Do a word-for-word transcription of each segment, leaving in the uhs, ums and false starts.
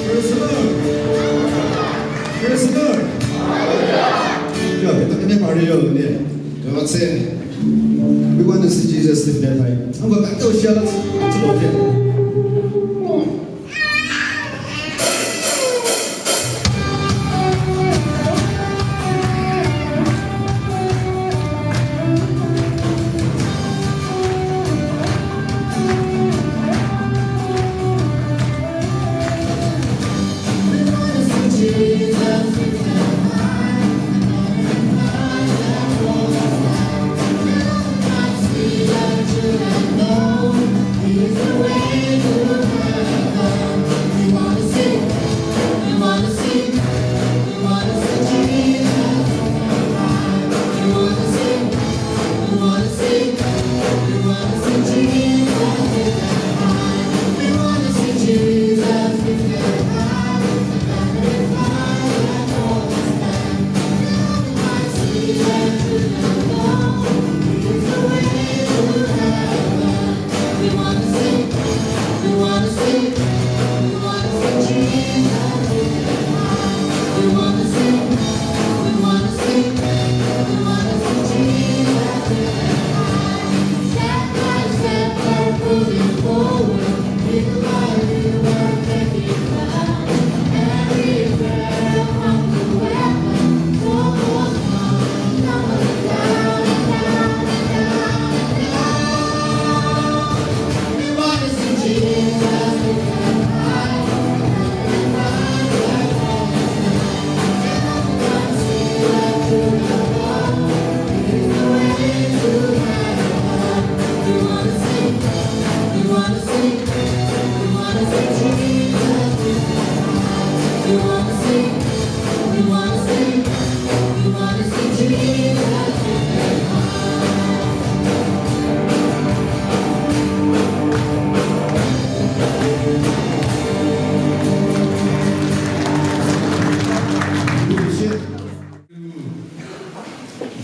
Praise the Lord. Praise the Lord. Yeah, kita kene pariu ni. God say, we want to see Jesus lift that high. Hangko ka to shia la, to lo ke.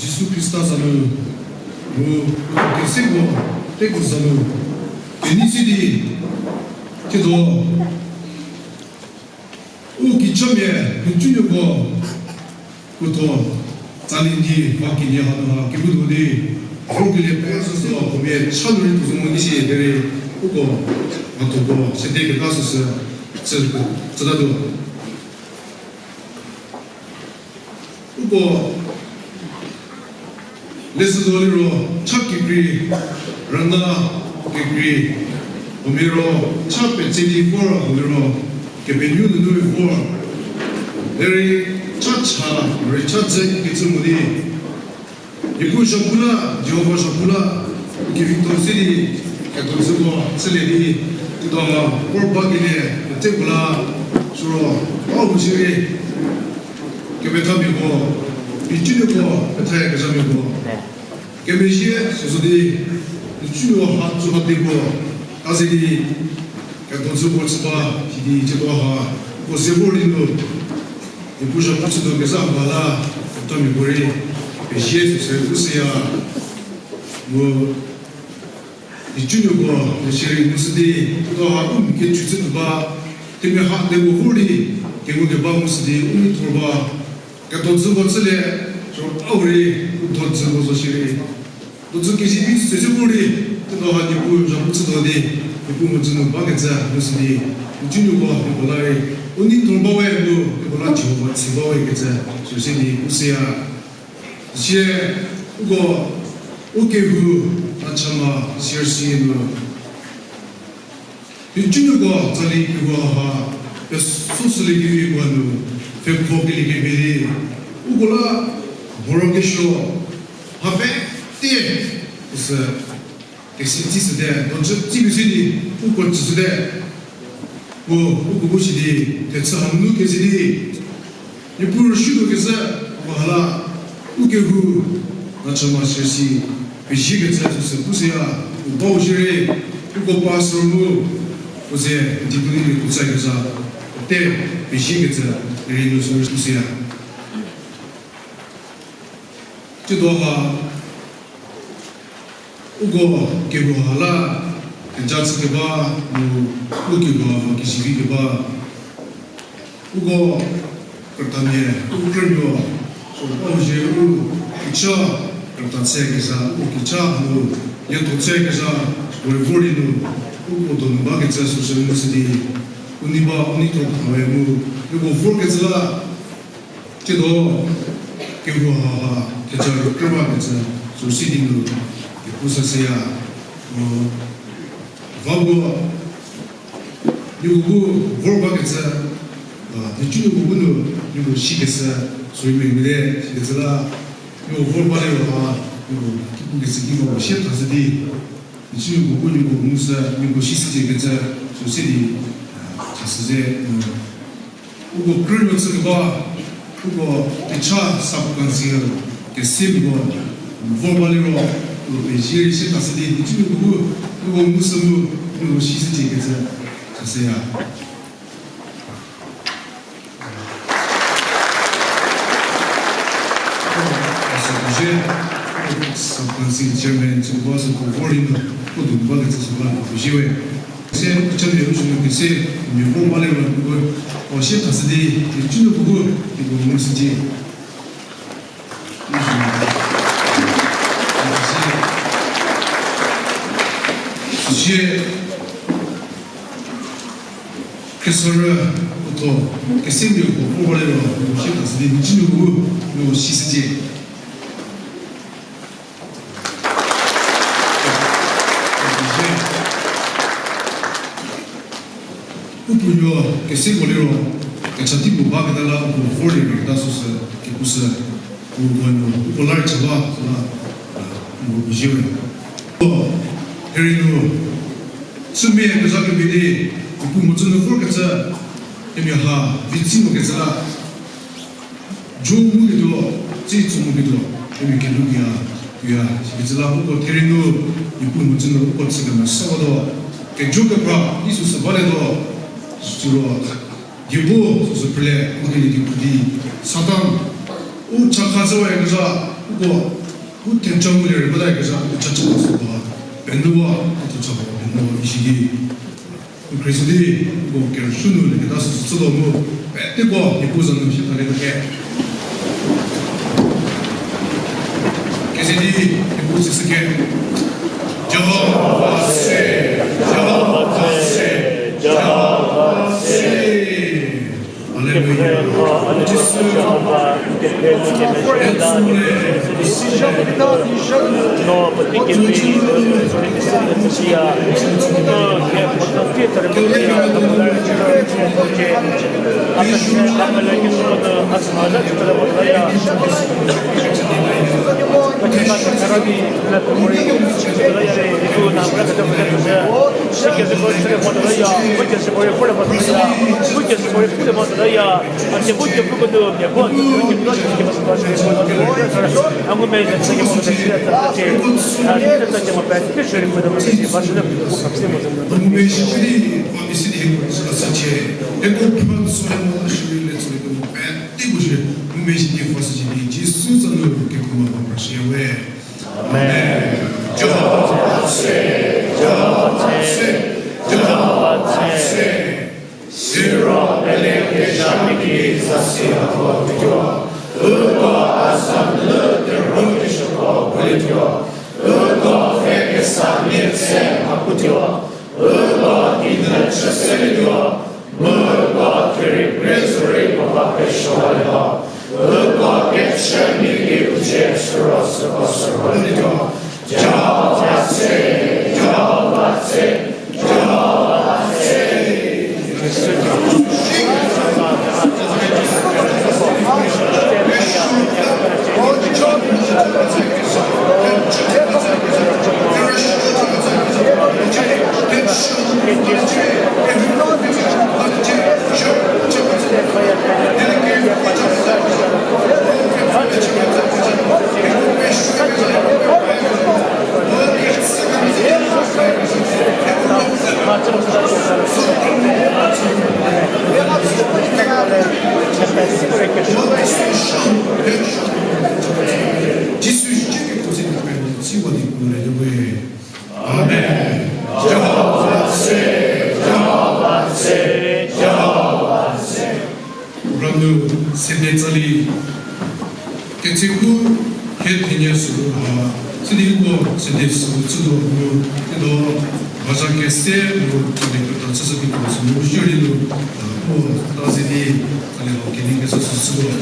Jisu Khrista za nu, mu kese ko, teko za nu, kenei si di, kiedo, u kicamia, kecünuoko, kuto, tsali di, va kenie hanu ha, kebu do di, ro kelie pe süsü, ko mia cha nu rei tuo zo mo di si, derei, uko, va tuoko, sede keta süsü, tsü, tsüta do. Uko leshüdo liro cha kekrei, rüna kekrei, umiro cha petseli vor liro, kepenuo nunu vor, derei cha cha, rei cha dze kecü mo di. Niepuu zhapu la, Jihova zhapu la, kevitho se di, ketho zhüko, chülie di, tudo ma, vor ba kelie, pete ko la, siro, ba hu shierei, kepethamiako, pecünuoko, pethaya kezhamiako. Kemezhie, süsü di, pecünuo ha, tsu ha teko, a ze di, ketho zhüko chü ba, sidi, ciedo ha, ko se vor di nu, Niepuu zhapu chütuo kezha ba la, kepethamiako rei, pezhie süsü, u seya. Mu, icünuoko, shierei mu sidi, to ha u mike chücü ba, themia ha de mo vor di, kengukeba mu sidi, u ni thor ba, kedo dzüko chülie, so, au rei, u do dzüko zo shierei. Dodzü kezivi süsü vor di, to ha Niepuu zhapu chütuo di, Niepuu mhodzü nu bakecü, mu sidi, icünuoko, nieko la rei, u ni thor ba we mu, nieko la Jihova tsü ba we kecü, süsü di, u seya. Sie, uko, u kehou, Nachama, C R C nu. Icünuoko, tsali kehou ha, peso sülie kevi puo nu, pfhephou kelie kevi di, uko la, morokesuo, ha pete, süsü, kesi tsüshüte, dodzü tsüshü di, uko tsüshüte. Puo, uko bu sidi, thechü hanu kesi di, Niepuu rüsuotuo kecü, uko ha la, u kehou, Nachama C R C, pezie kecü süsü pu seya, u bau shierei, uko pastor mu, u ze, deacon-e puo tsü kezha, te, pezie kecü, rei nu süsü pu seya. Tsiedo ha, uko kehou ha la, keja chükeba, mu, u kehou ha kezivi keba, uko, krütamia, u krünuo, so, u zie u, kecha, krüta chü kezha, u kecha, mu, lietho chü kezha, vor vor di nu, uko donu bakecü süsü mu sidi, u ni ba, u ni thor tha we mu, uko vor kecü la, tsiedo, kehou ha ha, kecha rükra bakecü, süsü di nu, kepu sa seya, mu, va bu, nieko bu vor bakecü, a, nhicunuoko bu nu, nieko sikecü, süu mengmete, sikecü la, nieko vor baliro ha, nieko ki pukecü ki ba sie thashü di, nhicunuoko bu nieko ngu sü, nieko sishücie kecü, süsü di, a, thashü ze, a, uko krünuo chükeba, uko kecha sub council kesimiko vor baliro, uko pezie rei sie thashü di, nhicunuoko bu, uko ngu sü mu, nieko sishücie kecü, thashüya. Pastor Kuzie, sub council chairman, süko süko vor di nu, ko donu bakecü süko la Kuzie we. Se, chami u sünu kese, mi vor baliro, ko, o sie thashü di, nhicunuoko bu, nieko ngu sü di. Sie, kesarü, uto, kesimiko vor baliro, sie thashü di, nhicunuoko bu, nieko sishücie. U puonuo kesiko liro, kecha tei puo baketa la uko vor lie rei ta süsü, kepu sü, u puonuo, uko la rei cha ba, süla, a, uko pezie we. O, herei nu, chümia kezha kemhie di, Niepuu mhodzü nu vorkecü, themia ha, vi tsi mokecü la, jo nguketuo, tsi tso nguketuo, themia kelhou ya, ya, sikecü la uko therei nu, Niepuu mhodzü nu uko chü kemesa batuo, kejo kepra, Jisu sü balietuo, süro, diebo, süsü phrülie, uko kelie di pu di, Satan, u chakha chüwayakezha, uko, u theja ngulie rei batayakezha, u chacha süko ha, penuwa, u theja ha, penuwa, isidi. Khristu di, uko kerüshü nu leketa süsü chütuo mu, peteko, Niepuu za nu shi thalietuo ke. Keze di, Niepuu tsüshü ke. Jehova se, Jehova se, Jehova se. Hallelujah. Jisu, Amen. Jihova tshe, Jihova tshe. Siro Betlehem kezhamia ki zasi hako lituo. Uko a za nu terhuo kesuoko bu lituo. Uko pfhe kesa mia tse mha putuo. Uko kinu chüse lituo. Mu uko kiri grezuri papa pesuo lituo. Uko kechü mia ki u cie siro süko sürho lituo. Jihova tshe, Jihova tshe, Jihova tshe. Jisu Krista ki puo se di pele si wa di pele de we. Amen. Jihova tshe, Jihova tshe, Jihova tshe. Ranu sede tsali. Ketsieku hie thenie süu ha, sidi uko sede süu chütuo mu, ido baza kese mu tsali keta chüshü ki puo süu shierei nu, a, puo ta sidi tsali lo kenie kesa süu chütuo.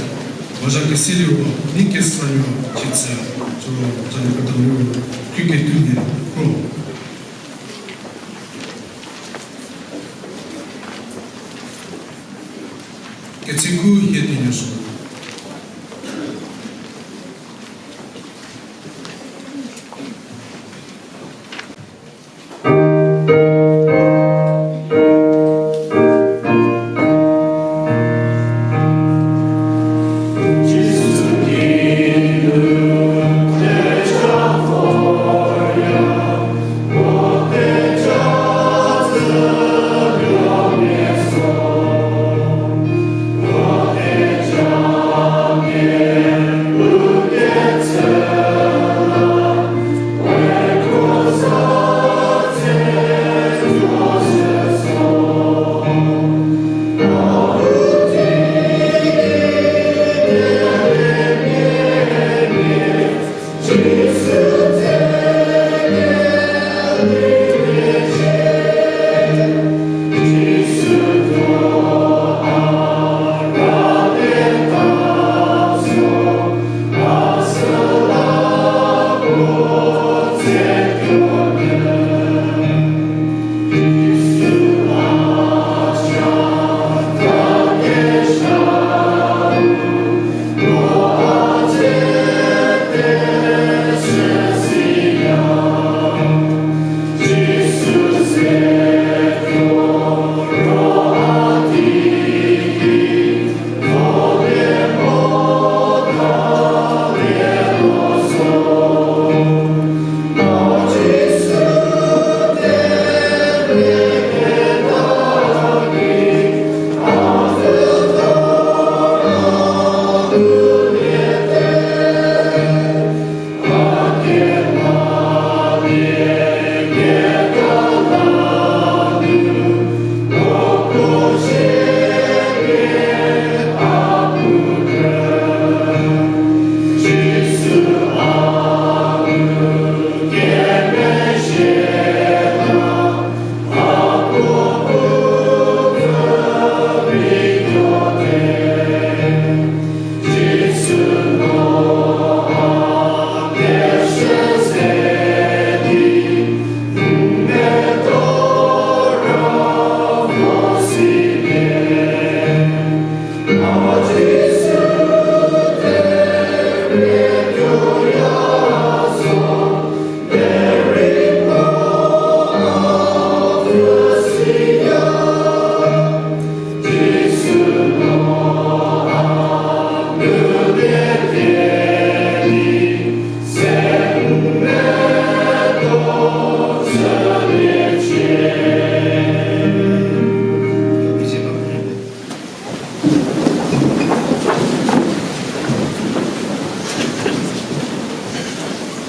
Baza kese liro, ni kesa liro, chitsü, süro tsali keta liro, khrieketuo nie, kro. Ketsieku hie thenie süu.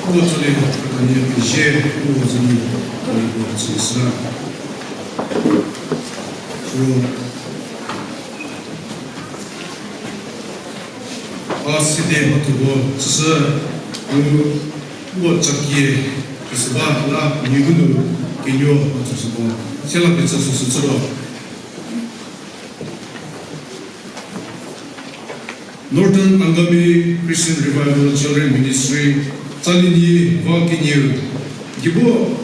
Ko tsali kanie pezie, ko zali kanie ko tsali sü. Ro. A side mhatho ko tsüsü, u, u chakie, tsüsü ba la, ni bu nu, kenuo mhatho sü ko. Sela pie tsü sü sü tsü ro. Northern Angami Christian Revival Children Ministry, tsali nyi va kenieu. Dibo,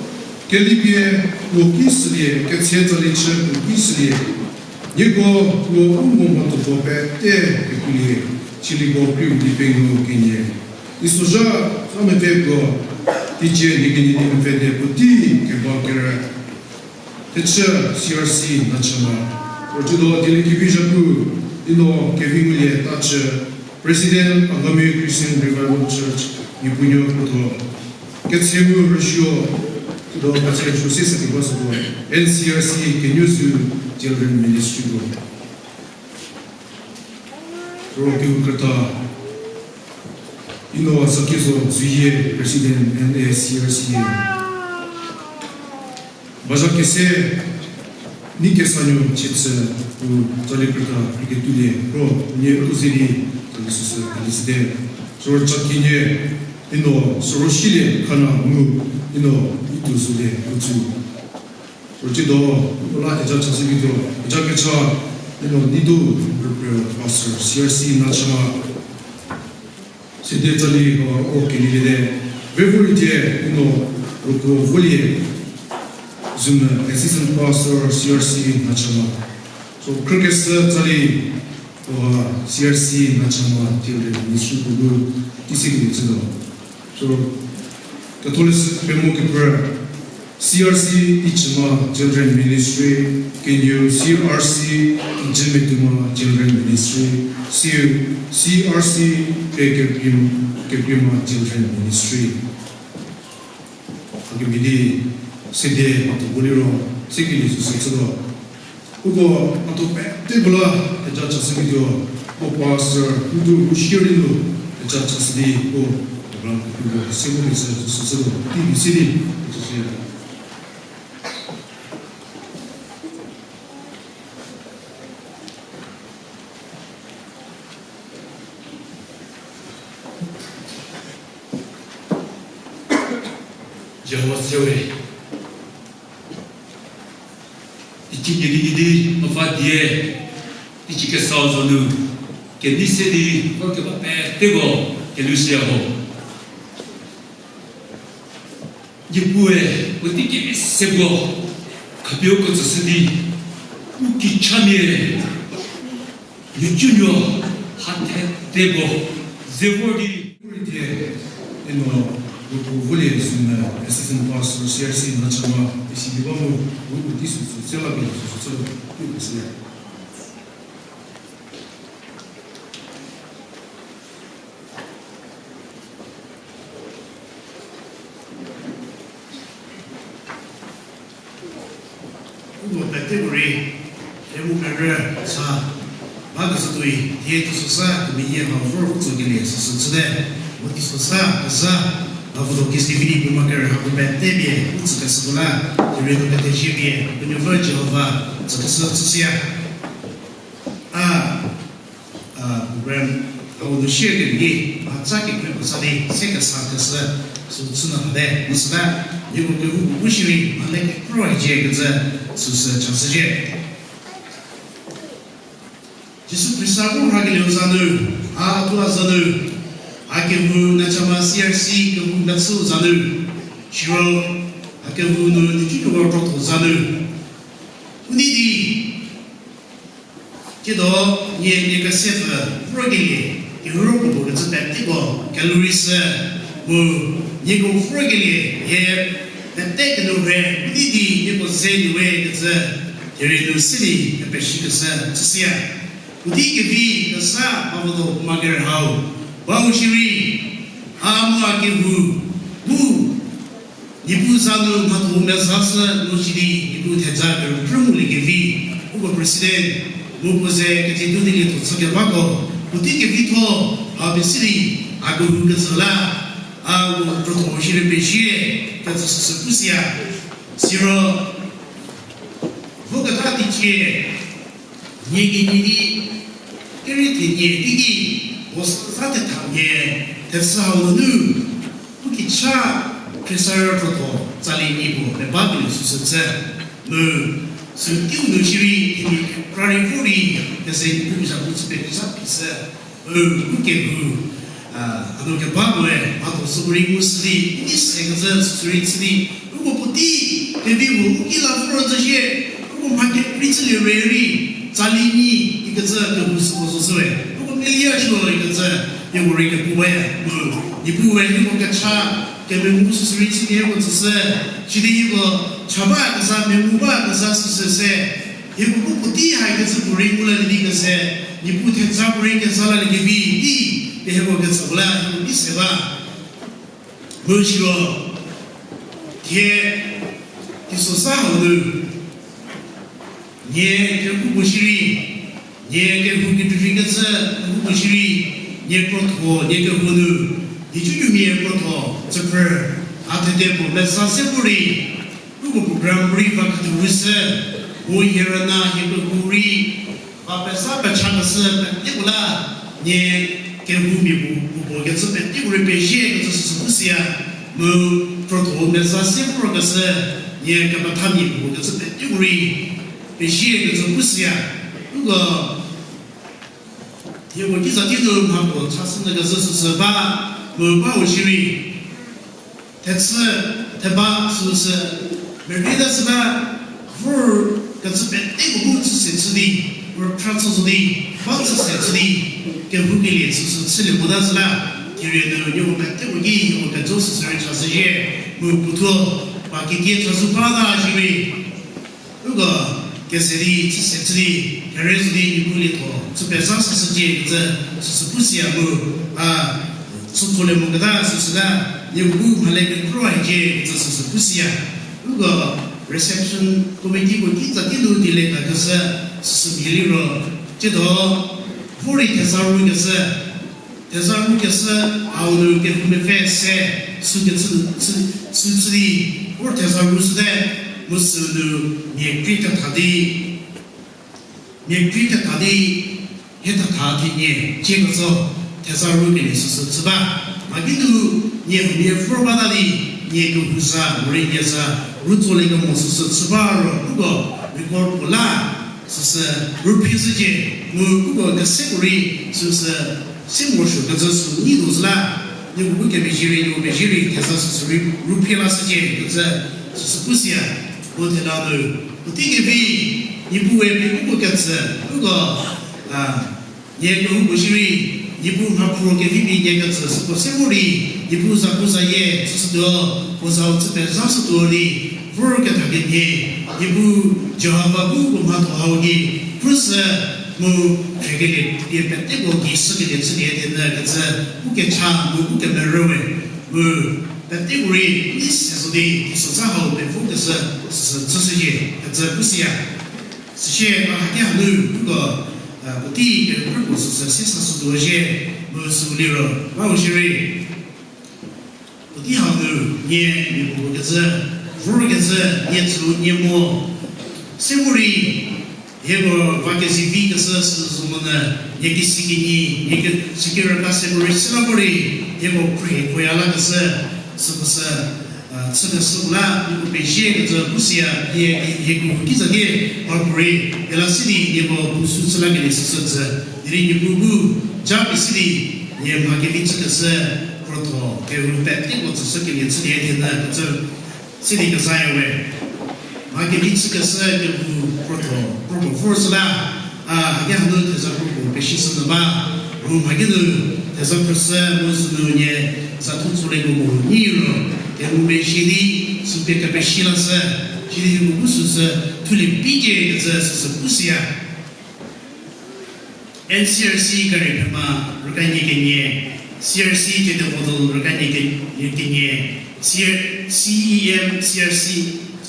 kelipie, puo ki sülie, ketse tsali chü puo ki sülie. Nieko, puo u mo mhatho puo pete, kekulie, chiliko kriu di pengou kenie. Isozha, za mepfü ko, teicie, ni kenie ni mepfü de, puotei, keba kere. Thechü C R C Nachama. Rütudo Dieliekevi Zhapu, ino kevi ngulie tachü, President Angami Christian Revival Church, Nipuonuo Khuotho. Ketsemu rüsuo, tudo ketse rüsuo se saki ba süko, N C R C Kenuozu Children Ministry ko. Ro kehou krüta, ino Zakizo Zuyie, President N A C R C. Baza kese, ni kesanuo chitsü, u tsali krüta, riketulie, ro, nie u zeli, tsali süsü, tsali süde. Soro chakinie, ino, soro shilie, khana mu, ino, itu zülie, utsu. Rütudo, u la kecha chasü vituo, kecha kecha, ino, nidu, rüpre, Pastor, C R C Nachama. Sede tsali, o, o, kenilede. Vevo rhie, ino, roko volie. Zünu, Assistant Pastor, C R C Nachama. So, khrükesü tsali, o, C R C Nachama, Children Ministry ko bu, teisekelieu tsüdo. So, Catholic pemo kepre, C R C Ichima Children Ministry, kenieu C R C Ichemetuma Children Ministry, siu C R C Pe Kekrim-, Kekrima Children Ministry. Hakemhie di sede mhatho ko liro, sekelieu süsü tsüdo. Uko mhatho peteko la, kecha chasü vituo, ko pastor, udu u share di nu, kecha chasü di, ko program ko, se ko kese, süsü tsüdo, ti bi se di, süsü ya. Jihova sewe. Teicie kenie di, mepfü die, teicie kesau zonu, kenei se di, vor keba peteko, kelhou shüya ho. Niepue, puotei kemese puo, khapie uko tsüshü di, u kichamia, nuocunuo, ha thedeko, ze vor di. Rhie, ino, roko volie sünu, Assistant Pastor, C R C Nachama, isi di ba mu, u puotei süsü, tsela pie süsü, tsela pie süsü. Uko peteko rei, themu kerü sa, ba kecü tuoi, die teisozha, kemeyie mha vor u tsükelie süsü chüte, mu teisozha, kezha, ba vodo kisi vidi puo ma kerü hako pete pie, u tsükeshüko la, therie nu kethezie pie, Kepenuopfü Jihova, tsükeshü chüshüya. A, a, program hau nu share kemhie, mhatsa kekreiko sa di, se kesa keshü, sü chü nu hate, mu süla, nieko kehoupuo bu shierei, mhale kekro hiecie kecü, süsü chashücie. Jisu Khrista bu rhakelieu za nu, a, a tua za nu, a kehou Nachama C R C kehou mechüu za nu, siro, a kehou nu, nhicunuoko krotho za nu, u nei di, tsiedo, nie, nie kese pfü, vorkelie, kehouko puo kecü peteko, kelhou rei sü, mu, nieko vorkelie, hie, pete kenu rhe, u nei di, nieko ze nie we kecü, therie nu se di, kepeshükeshü, chüshüya. Puotei kevi, kesa, a vodo, ma kerü hau, ba u shierei, a mu a kehou, bu, Niepuu za nu mhatho mezashü nu sidi, Niepuu theja kerükrü nguliekevi, uko president, mu puo ze kecü du di lietho chükebako, puotei kevitho, a pie sidi, a kehou kecü la, A, u krotho shierei pezie, kecü süsü pushüya. Siro, voketa teicie, nie kenie di, keriethenie teiki, puo sa thethamia, thechü hau nunu, u kicha, Khrisarü krotho, tsali nyi puo, peba pie süsü tsü. Mu, sü teiu nu shierei, themia kekra rei vo rei, keze Niepuu za pu chü pie keza phi sü. U, u kehou, a, a nu keba puoe, mhatho süko rei ngu sü di, ni se kecü süsü rei chü di, uko puotei, kevi u, u ki la vo ro zhie, uko mha kerei chülie rei rei, tsali nyi, ikecü kehou süko zo zhie, uko melia shie ikecü, nieko rei kepu baya, mu, Niepuue, nieko kecha, kemengu süsü rei chü di hieko tsüshü, sidi hieko, cha ba keza, mengu ba keza süsü se, hieko bu puotei haikecü puorei ngu la di keze, Niepuu theza puorei keza laliekevi di, pie hieko ketsüko la, hieko ki se ba. Mu siro, thie, teisozha hau nu, nie kehoupuo shierei, nie kehou kekreikrei kecü, kehoupuo shierei, nie krotho, nie kehou nu, nhicunuomia krotho, tsüphrü, a thede puo meza se vo rei, uko program rei va kethuru sü, mu hie rüna hie kehou rei, va peza pecha keshü peteko la, nie kehoumia puo, puo puo kecü peteko rei pezie kecü süsü pushüya, mu krotho meza se vo ro keshü, nie kepethamia puo puo kecü peteko rei pezie kecü pushüya, uko hieko ki za ki nu mha puo chashünyü kecü süsü ba, mu ba u shierei. Thechü, theba süsü, merei ta süla, vor kecü peteko bu chü se chü di, vor phra chü zo di, ba chü se chü di, kehoukelie süsü chülie mota süla, kire nu nieko peteko ki, nieko pejo süsü rei chashüzhie, mu puothuo, pa kekie chazou bata shierei. Uko, keze di, chü se chü di, kere zo di, Niepuu lietho, chü peza süsü cie kecü, süsü pushüya mu, a, chütholie moketa süsü la, Niepuu bu mhale kekro hiecie kecü süsü pushüya. Uko, reception committee ko ki za ki nu di le ta keshü, süsü mhie liro, tsiedo, vor rei theza ru keshü, theza ru keshü, hau nu kehou mepfü se, sü kecü, sü, sü chü di, vor theza ru shüte, mu sünu, mia krei ketha di, mia krei ketha di, hie thetha thenie, cie ketso, theza ru kelie süsü chü ba. Mha ki nu, nie huomia vor bata di, nie kehou za, morei nie za, ru tsolie kemo süsü chü ba ro, uko, record puo la, süsü, ru phie zhücie, mu uko keseko rei, süsü, se morosuo kecü sü nyi tuo zhü la, nieko bu kemezhie rei, nieko mezhie rei, theza süsü rei, ru phie lashücie kecü, süsü pushüya, mu thela nu, puotei kevi, Niepuue pie uko ketsü, uko, a, nie kehoupuo shierei, Niepuu mhaphro kevi pie nie ketsü süko se vo rei, Niepuu za pu zayie, süsütuo, puo zau chü peza shütuo di, vor ketha kemhie, Niepuu Jihova bu puo mhatho hau gei, krüshü, mu, rhekelie pie peteko gei shükelie chülie di nyü kecü, u kecha, mu u kemerüwe, mu, peteko rei, ni se zo di, teisozha hau pevo keshü, süsü chüshücie, kecü pushüya. Süsie, a haki hanu, uko, a, puotei kerükrü puo süsü sie sa shütuo zhie, mu sü liro, ba u shierei. Puotei hau nu, nie, nie puo kecü, vor kecü, nie tsü, nie mo. Se vo rei, hieko va kezivi keshü sü zo monyü, nie kesi kenyi, nie ke, siki raka se vo rei, süla vo rei, hieko phrekoya la keshü, süko sü, a, chü keshü la, nieko pezie kecü pushüya, hie, hieko ki za di, ba puorei, hie la si di, nieko puo sü chü lakelie süsü tsü, derei Niepuu bu, ja pie si di, nie mha kevi chü keshü, krotho, kehou peteko tsüshükelie chülie di nyü kecü, si di kezayawe. Mha kevi chü keshü kehou krotho, krotho vor süla, a, haki hanu theza krotho pesie shünyü ba, mu mha ki nu theza phrüshü mu sünu nie za thu tsolie mo nyi ro, kehou mezhie di, sü pie kepesie lashü, sidi hieko bu süsü, thulie bicie kecü süsü pushüya. N C R C Gari Phema rükanie kenie, C R C Cedevotol rükanie ke-, kenie, C R, C E M C R C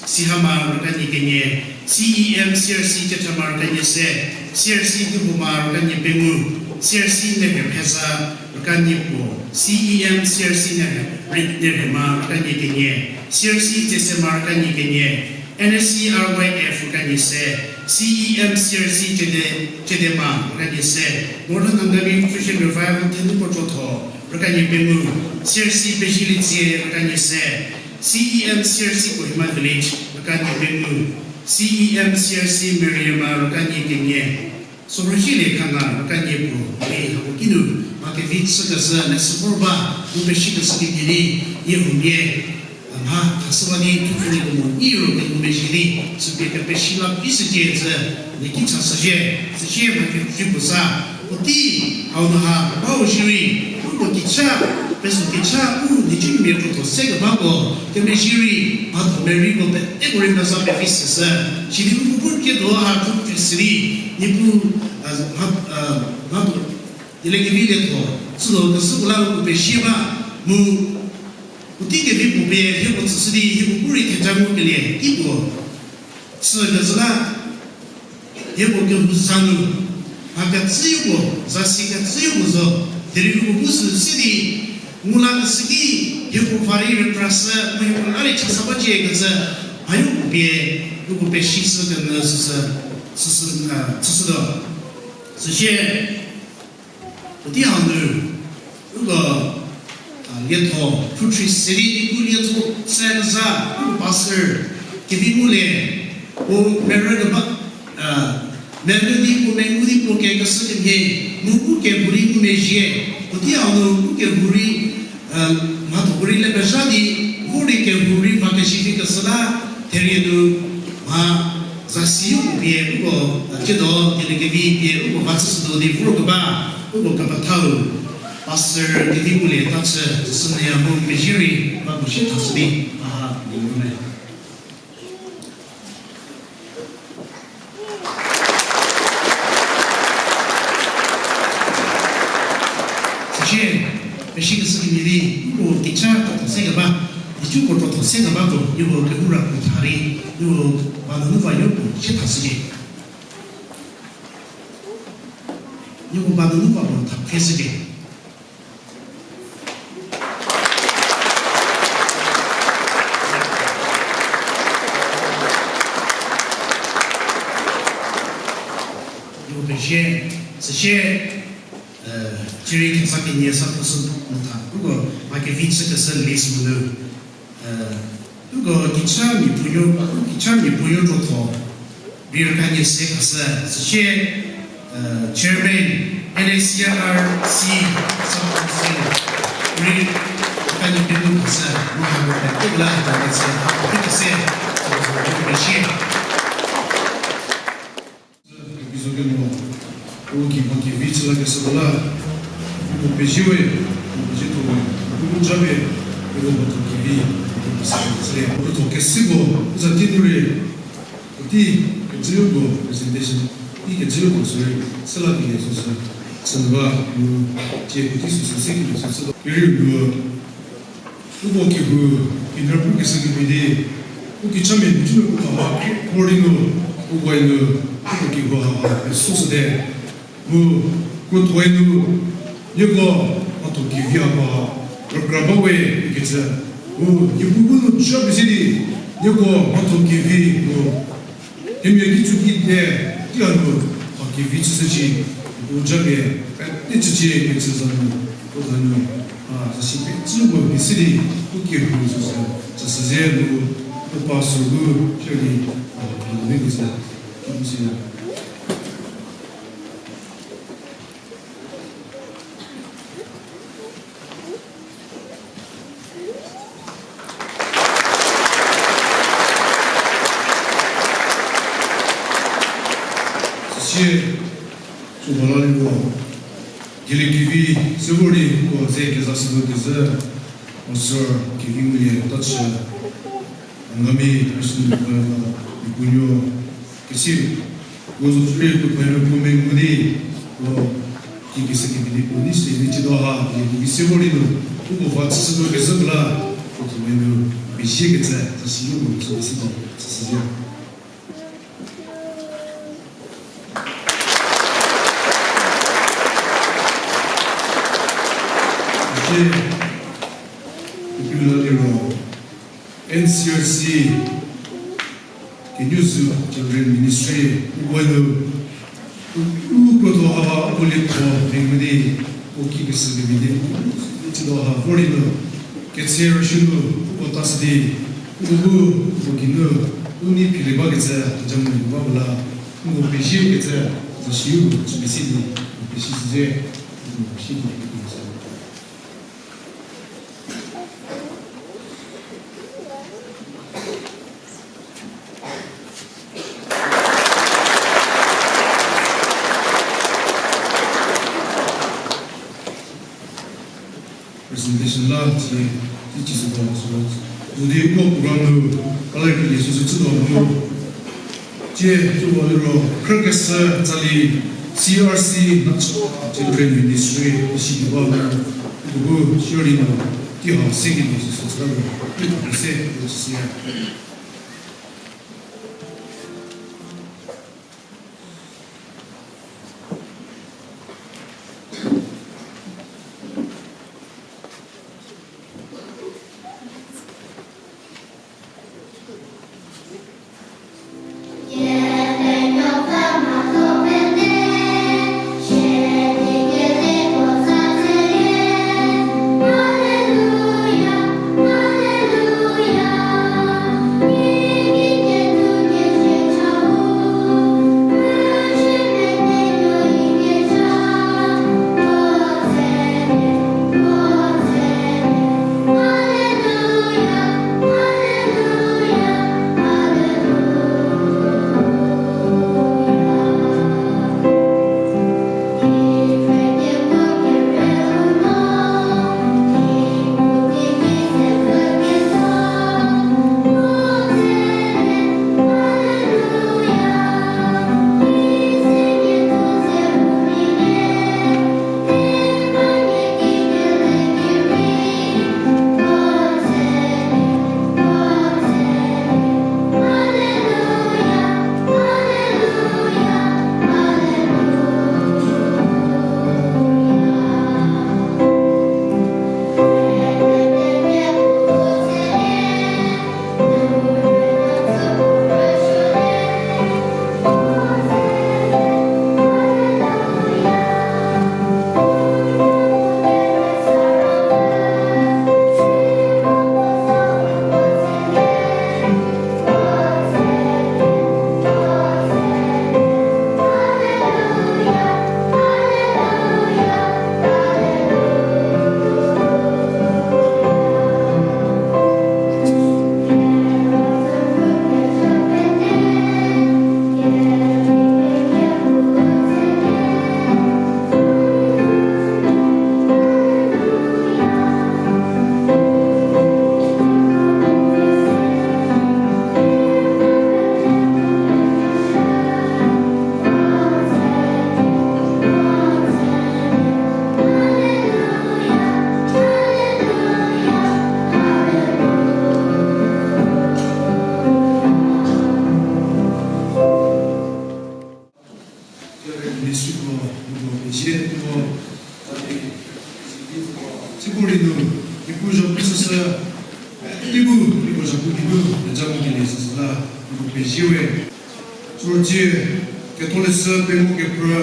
Sihama rükanie kenie, C E M C R C Cethama rükanie se, C R C Dihoma rükanie pengou, C R C Nekepheza Rükanie puo, C E M C R C Nere-, Nerhema rükanie kenie, C R C Tsesema rükanie kenie, N S C R Y F rükanie se, C E M C R C Chede-, Chedema rükanie se, Northern Angami Christian Revival Thenuko Chotho rükanie pengou, C R C Pezhielie Tsie rükanie se, C E M C R C Kohima Village rükanie pengou, C E M C R C Meriema rükanie kenie, Sorhozhielie Khanga rükanie puo, le hako kinu, mha kevi chükeshü, ne süpor ba, mu pesikeshü kemhie di, nie huomia, mha khashüwa di, thupfü di kemo, iro kengumezhie di, süpie kepeshi la pie shücie cü, nie ki chashüzhie, süsie mha kevi puo sa, puotei, hau nu ha, bau shierei, uko kicha, peso kicha, u, nhicunuomia krotho se kebako, kemezhie rei, mhatho merei ko peteko rei meza pevi süsü, sidi uko bu kiedo ha, thupfü sidi, Niepuu, a, mha, a, mha, dieliekevi lietho, sülo kesüko la uko pezie ba, mu, puotei kevi puo pie, hieko tsüshü di, hieko bu rei theja ngukelie, teipuo, chü kezhü la, hieko kehou za nu, mha kecüyo puo, zasi kecüyo puo zo, derei uko bu sü si di, ngu la kesü ki, hieko va rei rükrashü, mu hieko la rei chasa bacie kecü, mhayo puo pie, uko pesishü kenyü süsü, süsü, a, chüshütuo. Süsie, puotei hau nu, uko, a, lietho, thuthrei se di, uko lietho, se keza, uko pastor, kevi ngulie, u merü keba, a, merü di, u mengu di, u kekeshü kemhie, mu u kehou rei ngumezhie, puotei hau nu, u kehou rei, a, mhatho rei le pezha di, u rei kehou rei va keshi di keshü la, therie nu, mha, zasi uko pie, uko, a, tsiedo, dieliekevi pie, uko va chüshütuo di, voro keba, uko kepethau, Pastor Kedipuolie Tachü, süsü nyü ya mu pezie rei, ba puo sie thashü di, a ha, di ngume. Süsie, pesikeshü kemhie di, uko kicha krotho se keba, nhicuko krotho se kebako, nieko kehou ra puo tha rei, nieko ba nunu va yopuo sie thashücie. Nieko ba nunu va puo tha phre shücie. Nieko pezie, süsie, e, cierei kesa kenie sa pushü nu tha, uko mha kevi chükeshü list nu, e, uko kicha mia puonuo, kicha mia puonuo krotho, rei rükanie se khashü, süsie, e, Chairman, N A C R C, Sub Council, rei rükanie pengou khashü, mu ha mo pete la rükanie se, ha pete se, sü, sü, rei pezie. Episode mo, u ki mo ki vi chü lakeshü la, u pezie we, u pezie tuo we, u bu japie, u bu mhatho kevi, u bu pezie le, u bu tho kesiko, u za ti nu rei, u ti kejüko presentation, ti kejüko sü rei, süla di le süsü, chü ba, u tie u ti süsü se ki süsü, u rei u Uko kehou, kiner pu kese kemhie di, u kichamia mecümia puo kha ba, kor di nu, u guai nu, uko kehou ha ba, pesoshüte. Mu, krothoe nu, nieko, mhatho kevi ha ba, rükra ba we, ikecü. Mu, Niepuu bu nu cha pie si di, nieko, mhatho kevi, mu, Themia ki tsü ki te, ki hanu, mha kevi chüshücie, u japie, pete chücie kecü za nu, u hanu, a, zasi pecü puo pie si di, u kehou süsü, süsü ze nu, u pastor bu, shierei, a, pie nu kecü, ki bu si ya. Süsie, süko la liro, dieliekevi, süko rei, ko ze kezashütuo kezhü, pastor kevi ngulie, tachü, Angami Christian Revival, Niepuu nuo, kesi, ko zo sürei ko phe nu ko mengu di, ko ki kese kemhie di ko nei se di chütuo ha, di ko ki se vor di nu, uko va chüshütuo kezhü la, ko tho menu, pezie kecü, zasi nu ko zo sütuo, süsü ya. Kepila liro N C R C, Kenyüzü Children Ministry, uko nu, u, u krotho ha, u lietho, mengmedi, u ki kese mengmedi, u, u chüdo ha, vor di nu, ketse rüshü nu, uko ta sidi, uko bu, uko ki nu, u ni phile ba ketse, jamu ba la, uko pezie ketse, zasi u, chü mesi di, pezie sidi, uko pezie di, uko pezie. Presentation la ti, ti ti sü ba sü. Zodi uko program nu, kala ki Yesu sü chüdo mu. Tie tuo liro, khrükeshü tsali C R C Nacho Children Ministry, isi di ba mu. Uko bu share di nu, ti ha se ki Yesu sü chüdo mu. Ti ha se, ti se. Ministry ko, ko pezie ko, tadi, sidi ko, sikurinu, ipu zhapu süsü, ipu, ipu zhapu ki nu, zhapu ki le süsü la, ipu pezie we. Church, Catholic sü, pengou kephrü,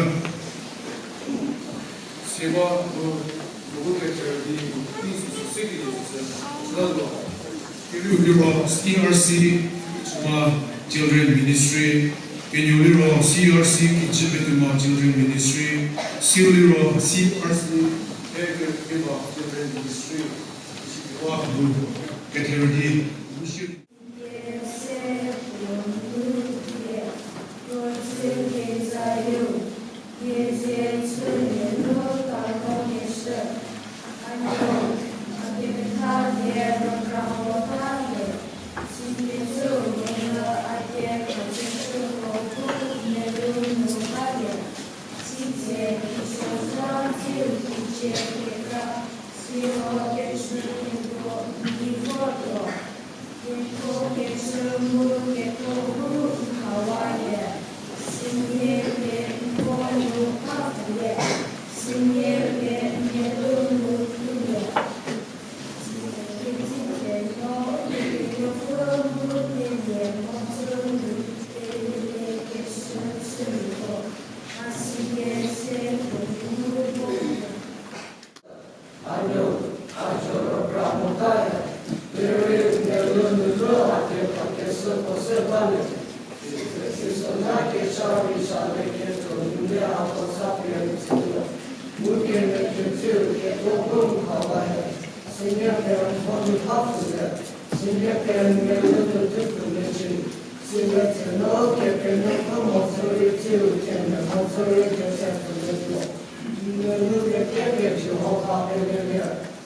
seba, ko, ko, ko, kephrü, di, di, süsü, süsü, ki le süsü, süla lo. Kerieu liro C R C Chuma Children Ministry, kenieu liro C R C Kijü Petuma Children Ministry, siu liro C R C Children Ministry, isiwa bu ketherü di, bu shi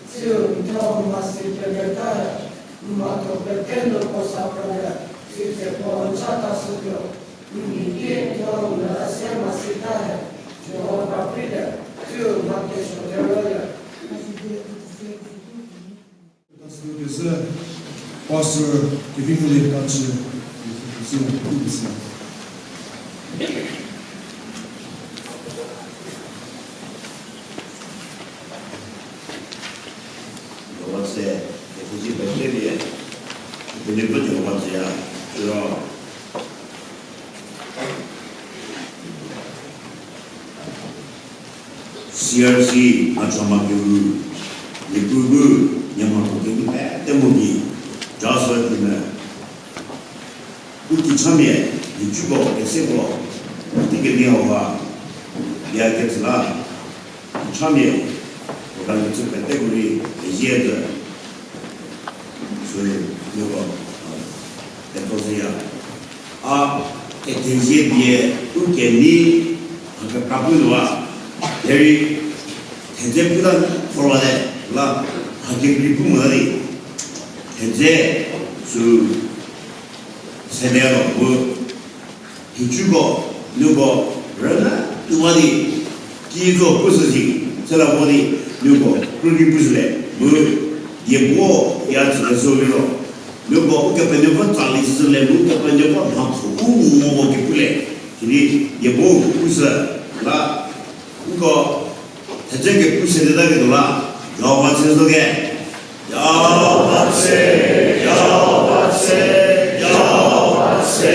Tsiu n thuo mhasi peketa he, mhatho pete nu puo sa pele, sitse puo n cha ta shütuo. N mhi ki n thuo n la se mhasi ta he, Jihova prie, tsiu mha kesuo kerolie. Pastor Kevin Mole Kachü, Pastor Kevin Mole Kachü. Jihova tse, Efesi pete pie, Efesi pete Jihova tse ya, siro. C R C Achama Kehou, Niepuu bu, Myanmar ko kehou pete mo ki, Joshua Tume, u kichamia, nhicuko, keseko, puotei kemia hauha, ya ketsü la, kichamia, program kecü peteko rei, pezie zü, sü, nieko, peto zü ya. A, kethezie pie, u kenei, mha kekra pu nu a, derei, thedze pu ta thorwate, la, mha kekrei pu mo ta di, thedze, sü, sede ro, bu, nhicuko, nieko, rüna, tuwa di, ki zo pu sü si, süla mo di, nieko, krüki pu süle, mu, diebo, ya tsü le zo liro, nieko, Ukepenuopfü tsali süsü le, mu Ukepenuopfü mhatho u ngo mo ki pu le, sidi, diebo, pu sü, la, nieko, thedze kepu sede ta ketuo la, Jihova tse zo ke. Jihova tse, Jihova tse, Jihova tse.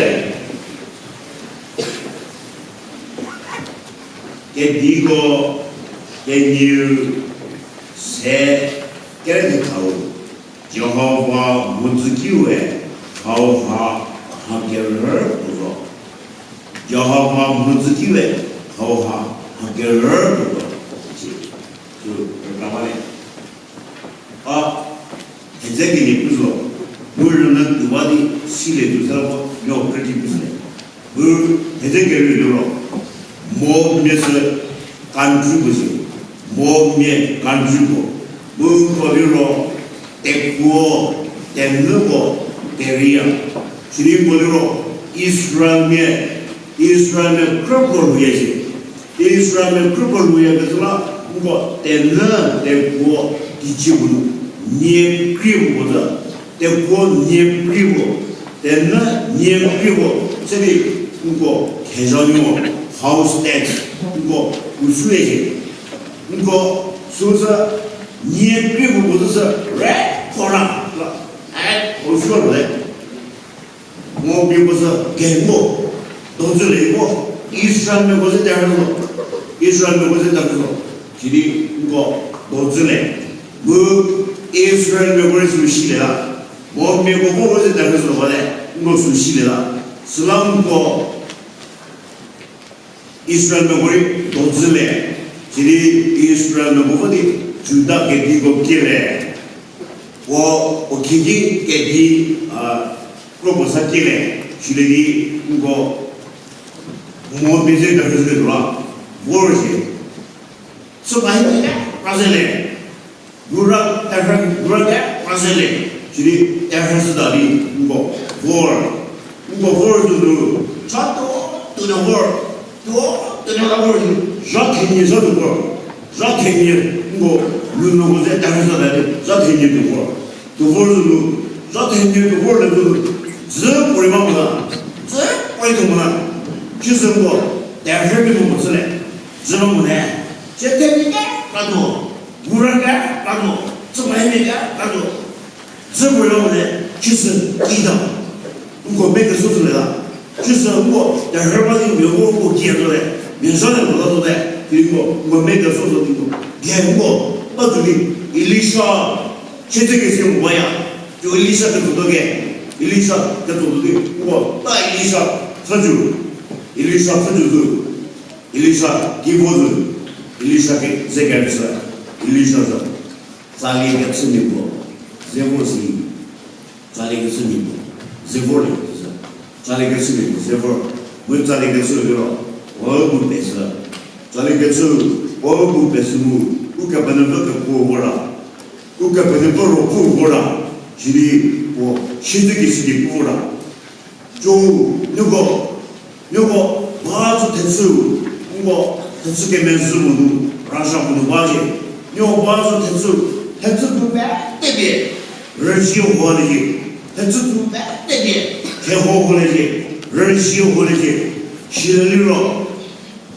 Kediko, kenieu, se, kerethau. Jihova mhodzü kiue, hauha, mha kerü puo zo. Jihova mhodzü kiue, hauha, mha kerü puo zo. Sü, sü, rükra ba le. A, thedze kenie pu zo, mu rüna tuwa di sile tuo süla mo, no krüki pu sile. Mu thedze kerü liro, Moabmia sü country puo si, Moabmia country puo, mu ko liro, tekuo, tenüko, teria, sidi ko liro, Israelmia, Israelmia krüko lhouya si. Israelmia krüko lhouya kecü la, nko tenü tekuo teicie puo nu, nie krie puo zü, tekuo nie krie puo, tenü nie krie puo, südi nko thezha nuo, house tax, nko u süe sie, nko süu sü nie krie puo puo zü sü re kora la, e, u süe le. Moabmiako sü kemo, dozü le mo, Israelmiako ze terhü zo, Israelmiako ze terhü zo, sidi nko dozü le, mu Israelmiako rei sü silie la, Moabmiako vo ze terhü zo ba le, nko sü silie la, süla nko Israelmiako rei dozü le, sidi Israelmiako vo di Juda kediko kie le, puo, puo khidi kedi, a, kropuo sa kie le, sidi nko Moabmia ze terhü zo la, vor sie. Süpa hi kekra ze le. Gura terhü, gura kekra ze le, sidi terhü shüta di nko vor. Nko vor zü nu, cha tuo, tuo nu vor, tuo, tuo nu la vor zü, zha thenie zha tuo vor. Zha thenie, nko, nu nu ko ze terhü shüta di, zha thenie tuo vor. Tuo vor zü nu, zha thenie tuo vor le zü nu, dzü puorei ba mo la, dzü puorei tuo mo la, chisü nko, terhü pie mo mo chü le, dzü ba mo le, che thenie kekra tuo. Gura kekra mo, tsümaimia kekra mo, dzü puorei ba mo le, chisü ki ta. Nko mia kesuo zü le la. Chisü nko terhü ba di mia vor nko kie zo le, mia zha le mo la zo le, ki nko, nko mia kesuo zü di nko. Ge nko, ba zü di, Elisha, chie ze kese mo baya, tuo Elisha ketso tuo ge. Elisha ketso tuo di, uko ta Elisha pfhüjü. Elisha pfhüjü zü. Elisha ki vo zü. Elisha ki ze kerüchü. Elisha zü. Tsali kechü mia puo. Ze vo si. Tsali kechü mia puo. Ze vor le zü. Tsali kechü mia puo. Ze vor. Mu tsali kechü liro. Wa bu pezü. Tsali kechü. Wa bu pezü mu. Ukepenuopfü kepu vora. Ukepenuopfü ro pu vora, sidi puo shidi ki sidi pu vora. Cho, nieko, nieko, ba zü thechü, nieko, thechü kemezhü mo nu, raja mo nu ba zhie. Nieko ba zü thechü, thechü pu pete pie, rüzhie ho le zhie, thechü pu pete pie, theho ho le zhie, rüzhie ho le zhie, shidi liro,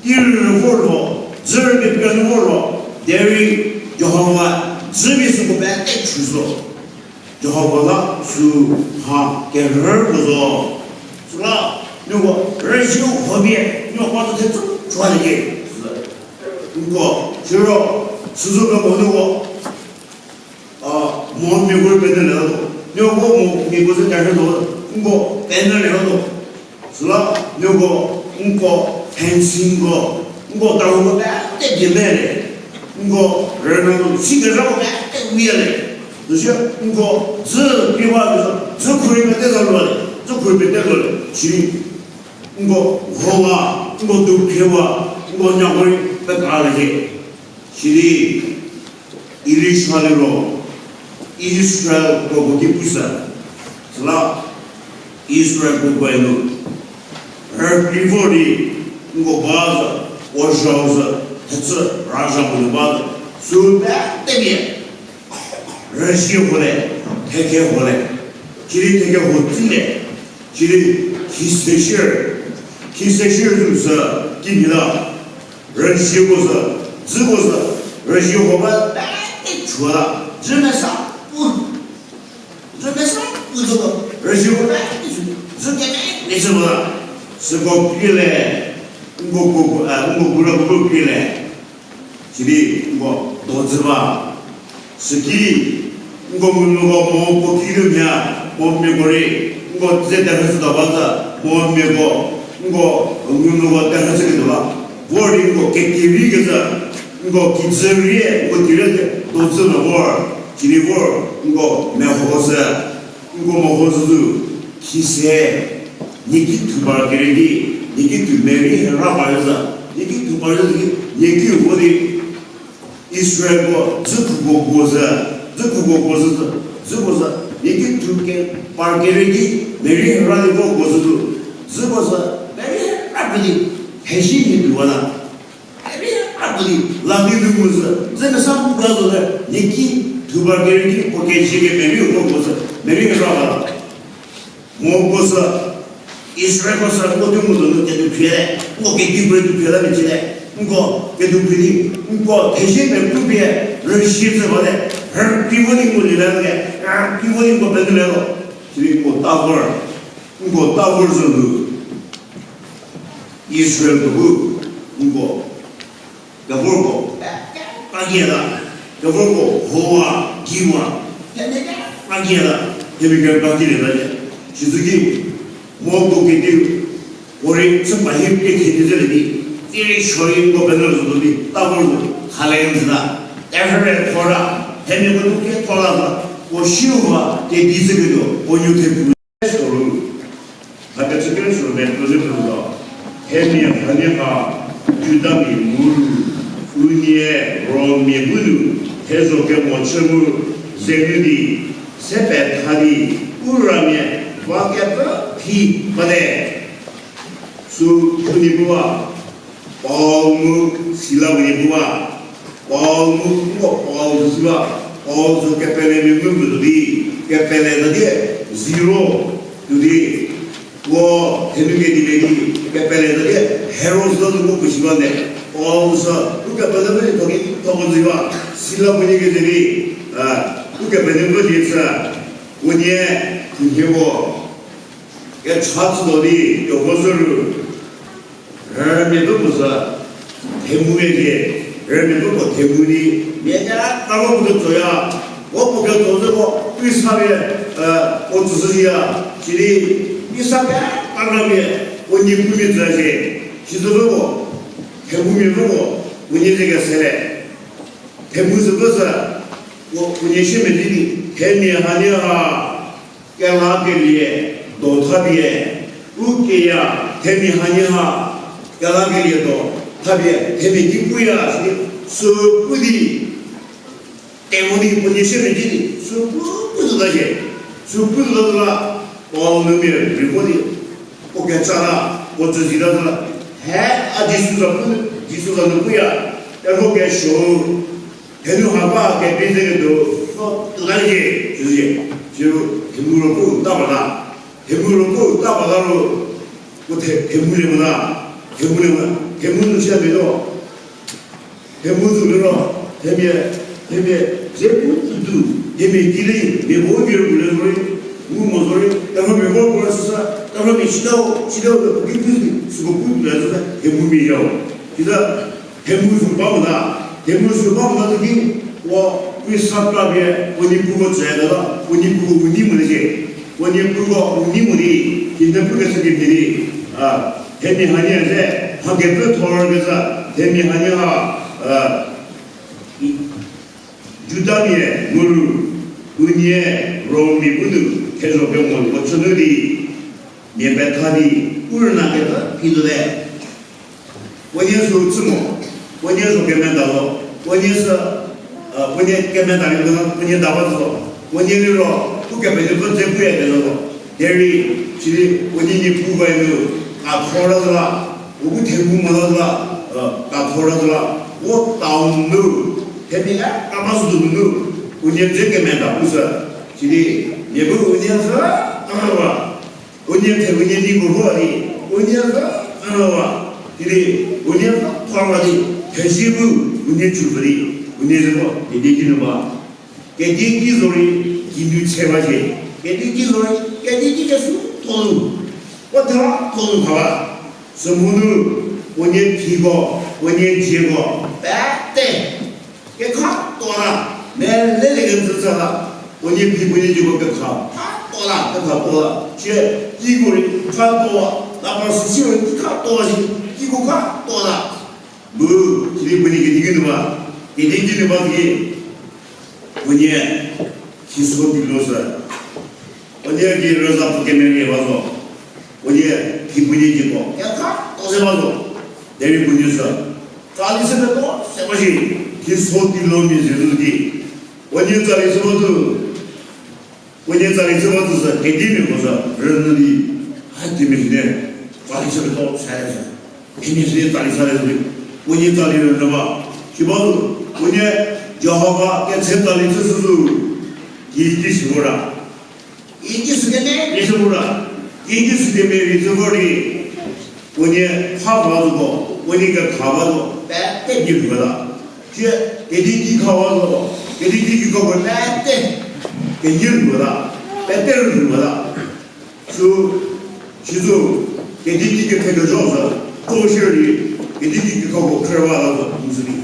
Tirü vor lo, dzü rübei pie nu vor lo, derei Jihova dzü pie süko pete chü zo. Jihova la sü ha kerhü puo zo. Süla, nieko rüzhie ho pie, nieko pa zü thechü chüwa liecie. Nko, siro, süzo kemo nieko, a, mo mia ko penyü le to. Nieko mo mia ko zü kerhü to. Nko penyü le to. Süla nieko, nko fencing ko, nko tarho ko pete pie me le. Nko rüna ko si kezha ko pete wie le. Süsie nko dzü pie ba kezha, dzü khuri pete za lua le, dzü khuri pete lua le. Sidi nko howa, nko dukhriwa, nko nyako rei peka le zhie. Sidi Elisha liro Israel kropuo ki pushü. Süla Israel kropuo nu rükri vor di nko ba zü, puo zhau zü, thechü raja puo nu ba zü, sü pete pie rüzhie ho le, thekhe ho le, sidi thekhe ho tsi le, sidi khise shie, khise shie zü sü kimhie la, rüzhieko sü, dzüko sü, rüzhieko ba pete chüwa la, dzü mesa pu, dzü mesa pu zü ko, rüzhieko pete chü, dzü kemesa pu la, süko krie le, nko ko, a, nko kura ko krie le. Sidi nko do dzü ba. Süki nko ngunuoko mo puo ki nu mia, mo miako rei, nko ze terhü zhü ta ba zü, mo miako, nko ngunuoko terhü zhü ketuo la. Vor di nko kekirei kezhü, nko kijü rie, nko kirei do dzü nu vor, sidi vor, nko meho zhü. Nko meho zhü zü, khise, nieki thu par kerei di, nieki thu merei hera par zhü, nieki thu par zhü di, nieki vo di, Israelko dzükhuko puo zhü, dzükhuko puo zhü zü, dzüko zhü, nieki thu ke par kerei di, merei hera di vo puo zhü zü, dzüko zhü, merei hera pie di, thezie mhie tuowa la. Merei hera pie di, la di nu mu zhü, ze mesa pu ga zo le, nieki thu par kerei di, puo kezie ke merei vo puo zhü, merei hera ba la. Mo ko sü, Israelko sü, nko di ngu zo nu kedu phie le, nko kedi phie du phie la mecie le, nko kedu phie di, nko thezie pie pu pie, rüzhie zhü ba le, rüki vo di ngu lie la le, rüki vo di nko penyü le lo, sidi nko ta vor, nko ta vor zhü nu, Israelko bu, nko kevorko, kra kie la, kevorko howa, giwa, themia kekra kie la, themia kekra kie lie la le, sizüki, mo ko kediu, puorei chü pa hi pie thedi zhü le di, tsierei suorei nko penyü zhü di, ta vor zo, thalie zhü la, terhüre thor la, themiako nu ke thor la zo, puo siu va, kedi zhü ketuo, puo nuo thepu. Soru, hakecü kere soru me tuo zhü phrütuo, themia hanie ha, Judamia mu ru, unie Rommia bu nu, thezho kemo chü mu, ze nu di, se petha di, u ramia, va kepfü phi bate. Sü phu nie puwa, Paul mu Sila puo nie puwa, Paul mu, nko Paul zhü süwa, Paul zhü kepele mia ngu mu zo di, kepele za die, zero, tuo di, puo thenu kedi le di, kepele za die, Herod zhü nu puo puo shiwa ne, Paul zhü, ukepenuopfü di thoki, thoko zhüwa, Sila puo nie keze di, a, ukepenuopfü die chü, unie, thunhie puo, kecha chütuo di, tuoko zhü ru, rümiapfü puo sü themu mia lie, rümiapfü puo themu di, mia kekra vo puo ketsoya, vo puo ketso zhü vo, Khrista pie, e, puo tsüshüya, Sidi, isa pe, karnamia, puo nie pumia tsü shie, sizüko, themumia ko, puo nie ze kesele. Themu süko sü, puo, puo nie shie mezhü di, themia hanie ha, kelakelie, do thapie, u keya, themia hanie ha, kelakelie do, thapie, themia ki puya, sidi, sü pu di, themu di puo nie shie mezhü di, sü pu, pu zü ta shie, sü pu zü ta zü la, Paul nu mia rei vo di, puo kecha la, puo tsü zi ta zü la, he, a Jisu za pu, Jisu za nu puya, e vo kesuo, thenu ha ba kepi ze ketuo, vo, la shie, sü zi, sü, themu ro pu, ta ba la, themu ro pu, ta ba la ro, puo the, themu le mo la, themu le mo, themu nu shie melo. Themu zü liro, themia, themia, ze pu tutu, themia ki le, mia bo mia ru le zorei, ngu mo zorei, taro mia vo vo süsa, taro mia shidau, shidau de ki pu, süko pu tuo le süsa, themumia yau. Sita, themu zü ba mo la, themu zü ba mo la ki, puo, puo sa pra pie, puo nie puko tsü la, puo nie puko u nei mo le shie, puo nie puko u nei mo di, kine pu keshü kemhie di, a, themia hanie ze, ha kepfü thor kezha, themia hanie ha, a, Judamia mu ru, unie Rommia bu nu thezho kemo puo chü nu di, mia petha di, u rüna kepfü phi tuote. Puo nie sü chü mo, puo nie zo kemeda zo, puo nie sü, a, puo nie kemeda ri zo, puo nie da ba zo, puo nie liro, u kepele vo dze puya kezo zo. Derei, sidi, puo nie nie pu ba nu, a thor la zo la, u bu themu mo la zo la, a, a thor la zo la, u town nu, themia la, a ba sü nu, u nie dze kemeda pu sü, sidi, nie bu u nie sü, a ba, u nie the u nie ni ko ro di, u nie sü, a ba, sidi, u nie sü, a ba di, thezi bu, u nie chu di, u nie ze ko, idi di nu ba. Kedi ki zorei, kinu che ba shie. Kedi ki zorei, kedi ki kesu tolu. Puo thela tolu kha ba. Sümhonu, puo nie phiko, puo nie dzieko, pete. Kekha tuo la, mele le kenjü tsü la. Puo nie phi puo nie dzieko kekha, kha tuo la, kekha tuo la. Chie, kiko rei, kha tuo la. La pa sü si rei, kha tuo la si, kiko kha tuo la. Bu, sidi puo nie kedi ki nu ba. Kedi ki nu ba ki. Puo nie, thiso tilo sü. Puo nie ki rüza puo kemerie ba zo. Puo nie, phi puo nie dzieko. Kekha tuo se ba zo. Derei puo nie sü. Tsali se peto, se ba shi. Thiso tilo mia ze zo ki. Puo nie tsali se ba zo. Puo nie tsali chü ba zo sü, kedimia ko sü, rünyü di, ha themia sü ne, tsali chü peto, sa le sü. Themia sü ne tsali sa le sü di, puo nie tsali rünyü ba. Si ba zo, puo nie Jihova ketse tsali chü sü zo, ki ki sü vora. Ki ki sü kemeri sü vora. Ki ki sü kemeri sü vor di. Puo nie kha ba zo ko, puo nie kekha ba zo, pete ki rünyü ta. Sie, kedi ki kha ba zo, kedi ki ki kha ba pete, kedi rünyü ta, pete rünyü ta. Sü, si zo, kedi ki kephe kezha zo, to shierei, kedi ki ki kha ko khrü ba la zo, mu sü di.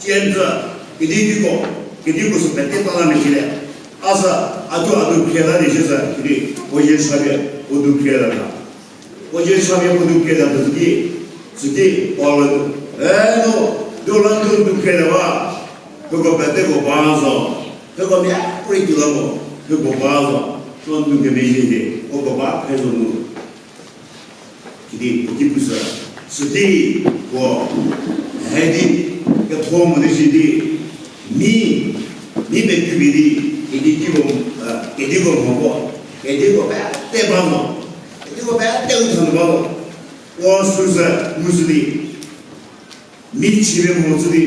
Sienza, kedi ki ko, kedi ko sü pete ta la mechile. A sa, a thuo a du khrie ta di sie sa, kedi, puo zie sa pie, puo du khrie ta ta. Puo zie sa pie puo du khrie ta ta süki, süki, Paul, e no, do la du du khrie ta ba, hieko peteko ba zo, hieko mia prie ki la mo, hieko ba zo, no nu kemezhie di, hieko ba phe zo mu. Kedi puo ki pu sü, süki puo, he di, ketho mo di si di, mi, mi pekripie di, kedi kiko, kediko mho ko, kediko pete ba mo, kediko pete u thanu ba mo, puo süsü, mu sü di, mi chie mo sü di,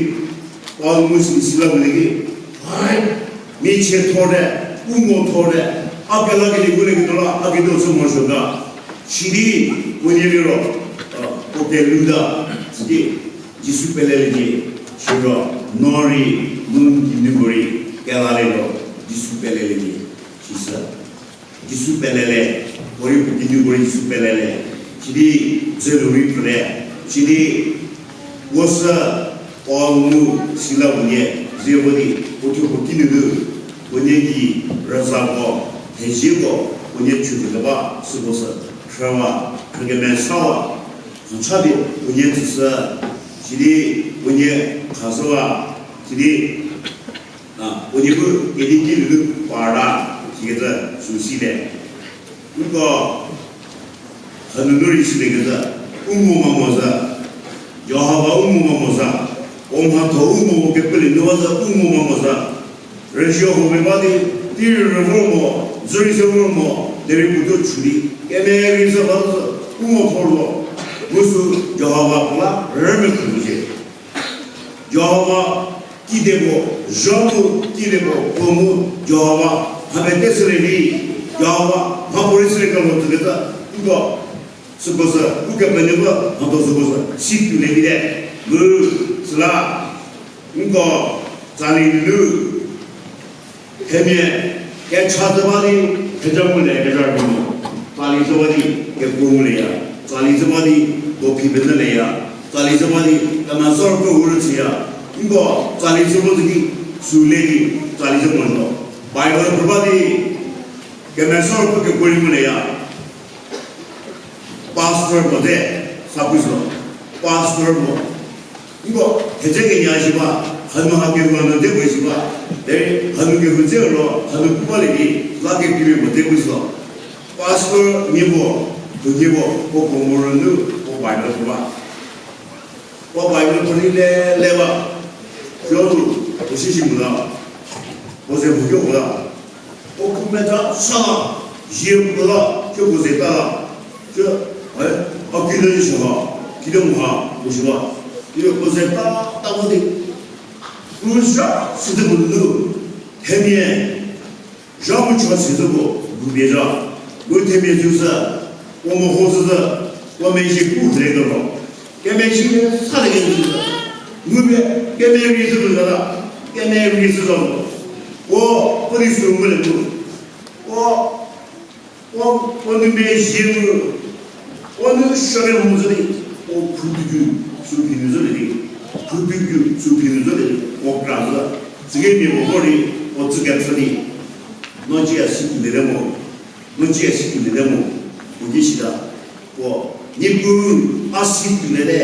Paul mu sü di sila mo di ki, hai, mi chie thor te, u mo thor te, a kelakelie ku le ketuo la, a ketuo chü morosuo ga. Sidi, puo nie liro, puo kelhou ta, sidi, Jisu peleliecie, siro, no rei, no n kinuko rei, kelalie ro, Jisu peleliecie, sisü. Jisu pelele, puo rei puo kinuko rei Jisu pelele, sidi, dzülu rei pfüle, sidi, puo sü, Paul mu Sila puo nie, ze puo di, puo thuo puo kinu nu, puo nie ki, rüzako, thezieko, Unie chüpie keba süko sü, rhüwa, rhükemesa wa, zucha di unie tsüshü, sidi unie khashüwa, sidi, a, unie bu kedi ki lulu parta, sikecü sü site. Nko, hanunu rei siliekecü, u ngo ma mo zhü, Jihova u ngo ma mo zhü, u mhatho u ngo mo kepele nu ba zhü u ngo ma mo zhü, rüzhie huo pie ba di, tei rüvor mo, zürei se vor mo, derei puo tuo chü di, kemerei zhü ba zhü, u ngo thor lo, mu sü Jihova puo la rümekhru zie. Jihova kideko, zha mu kideko, puo mu Jihova mha pete shülie di, Jihova mhapuorei shülie kemo tsükecü, nko, süko sü, ukepenuopfü mhatho süko sü, si tuolie vite, mu, süla, nko, tsali nunu, themia, kecha zhü ba di, theja ngulie kezha rei mo, tsali zhü ba di, kekuo ngulieya, tsali zhü ba di, puo phi penyülieya, tsali zhü ba di, kemesa ruopfü u rüchüya, nko, tsali zhü ba di, süle di, tsali zhü mo zo. Bible phrü ba di, kemesa ruopfü kekuo rei ngulieya. Pastor mo te, sa pu zo. Pastor mo. Nko, thedze kenie shi ba, hanu ha kehou nu te pu shi ba. Derei hanu kehou dze ro, hanu pu balie di, la kekreimia mo te pu zo. Pastor nie mo, tu nie mo, puo puo moro nu, puo Bible phrü ba. Puo Bible phrü di le, le ba. Sü nu, puo sisi mu la. Puo ze mu kyo la. Puo khu meta sa la, zie mu la, kyo puo ze ta la. Sü, e, a kide sü ha, kide mu ha, puo shi ba. Kide puo ze ta, ta mo di. Puo zha, sü de bu nu. Themia. Zha mu chü sü zhü puo, bu bie zha. Bu themia zhü sü, puo meho zhü zhü, puo mezhie pu le kero. Kemezhie sa le kenu zhü. Mu bie, kemerei zhü zhü la, kemerei zhü zhü. Puo, puo di sü mu le pu. Puo, puo, puo nu mezhie mu. Puo nu shüre mu zhü di, puo phrüpikecü sü phi nu zhü le di. Phrüpikecü sü phi nu zhü le di, puo kra zhü. Tsüke mia puo vor di, puo tsü kepfhü di. No cie si tuolie te mo. No cie si tuolie te mo. Puo ki sita. Puo, Niepuu, a si tuolie te.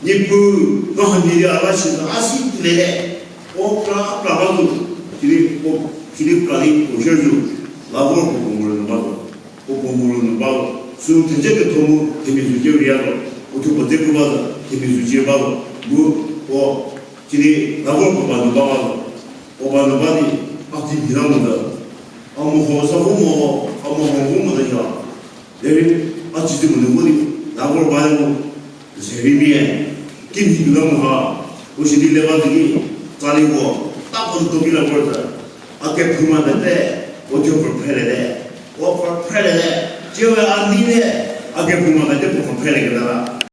Niepuu, no hanie di a la shi a si tuolie te. Puo kra, kra ba zo. Sidi puo, sidi kra di puo shie zhü. La vor puo puo moro nu ba zo. Puo puo moro nu ba zo. Sü thedze ketho mu themia zhü cie ria zo. Puo thuo puo dze pu ba zo. Themia zhü cie ba zo. Mu puo, sidi la vor puo ba nu ba ba zo. Puo ba nu ba di, a ki di la mo zo. A meho sa vo mo, a meho vo mo zo ya. Derei, a tsitse mo nu vo di, la vor ba mo. Zerimia, kimhie tuo la mo ha, u shi di le ba di, tsali puo, ta puo to ki la vor ta. A kephouma pete, puo thuo phrüphrelie te. Puo phrüphrelie te. Tiewe a nei te, a kephouma pete puo phrüphrelie keta la.